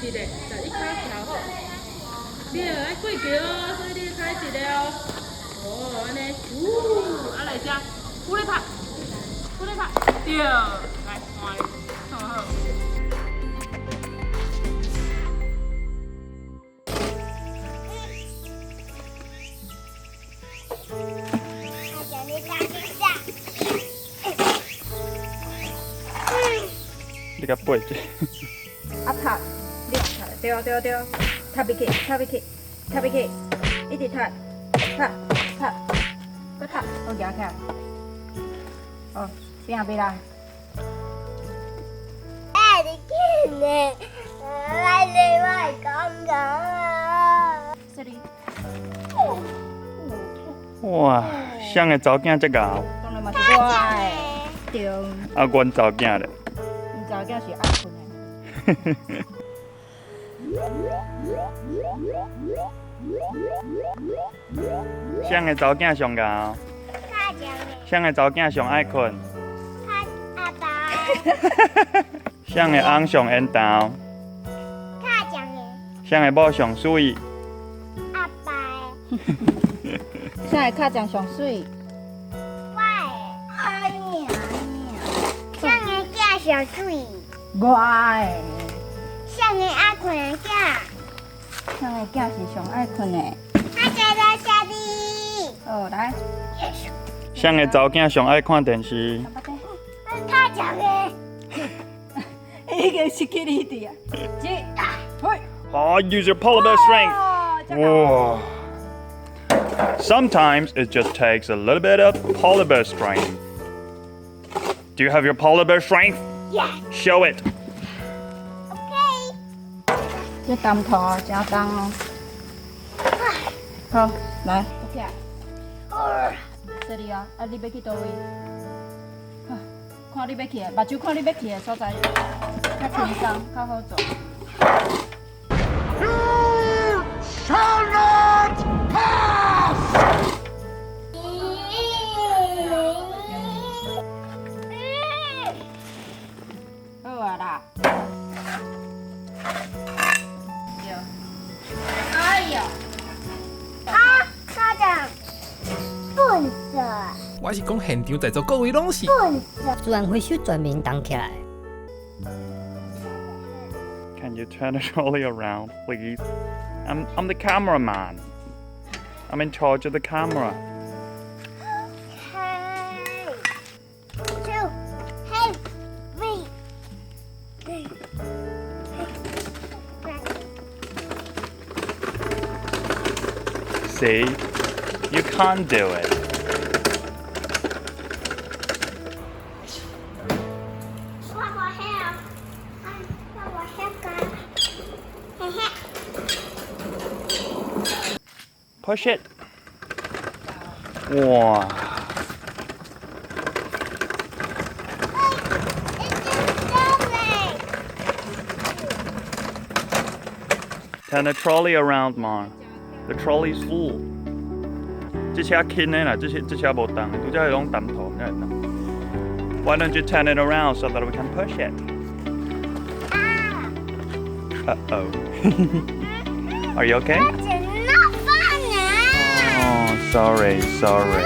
一个，十一跤徛好。对，愛過橋，所以你開一个哦。哦，按呢，嗚，啊來遮，有咧拍，有咧拍，對，來換，創好。你共背者。啊踢，你用踢，對對對，踢入去，踢入去，踢入去，一直踢，踢，踢，閣踢，好舉起來。哦，拼袂來。哎，你緊嘞，來你我講講啊。這裡。哇，誰的查某囝這𠢕？當然嘛是我的。對。啊，阮查某囝咧。查某囝是愛睏的。誰的查某囝上𠢕？誰的查某囝上愛睏？阿爸。誰的翁上緣投？誰的某上媠？阿爸。誰的尻掌上媠？我的。哎呀！誰的囝上媠？我的。誰的愛睏的囝？誰的囝是上愛睏的？阿姐來下地。好，來。誰的查某囝上愛看電視？他講的。已經失去理智啊！一，嘿。 Oh, use your polar bear strength. Whoa. Sometimes it just takes a little bit of polar bear strength. Do you have your polar bear strength? Yes. Show it. Okay. 這擔頭真重哦。好，來，起來。這裡啊，啊，你欲去佗位？看你欲去的，目睭看你欲去的所在，較輕鬆，較好做。 You shall not pass! 好啊啦。對。哎呀！啊，校長，笨死。我是講現場在座各位攏是。笨死。資源回收全面動起來。 Can you turn the trolley around, please? I'm the cameraman. I'm in charge of the camera. Okay. Two, hey, three. See? You can't do it. Push it. Wow. Turn the trolley around, Mar. The trolley's full. 這車輕的啦，這車這車無重的，拄才彼攏擔土，才會重。Why don't you turn it around so that we can push it? Uh-oh. Are you okay? Oh, sorry, sorry.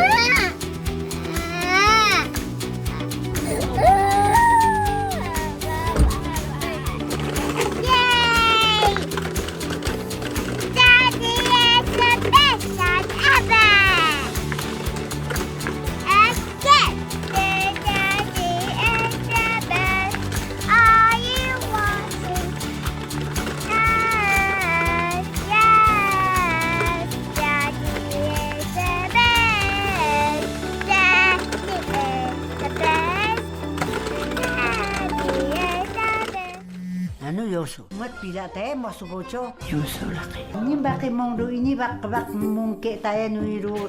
Pila tayo masugocho. Yung sulaki. Ini baki mong do ini bak bak mungke tayo nuiru.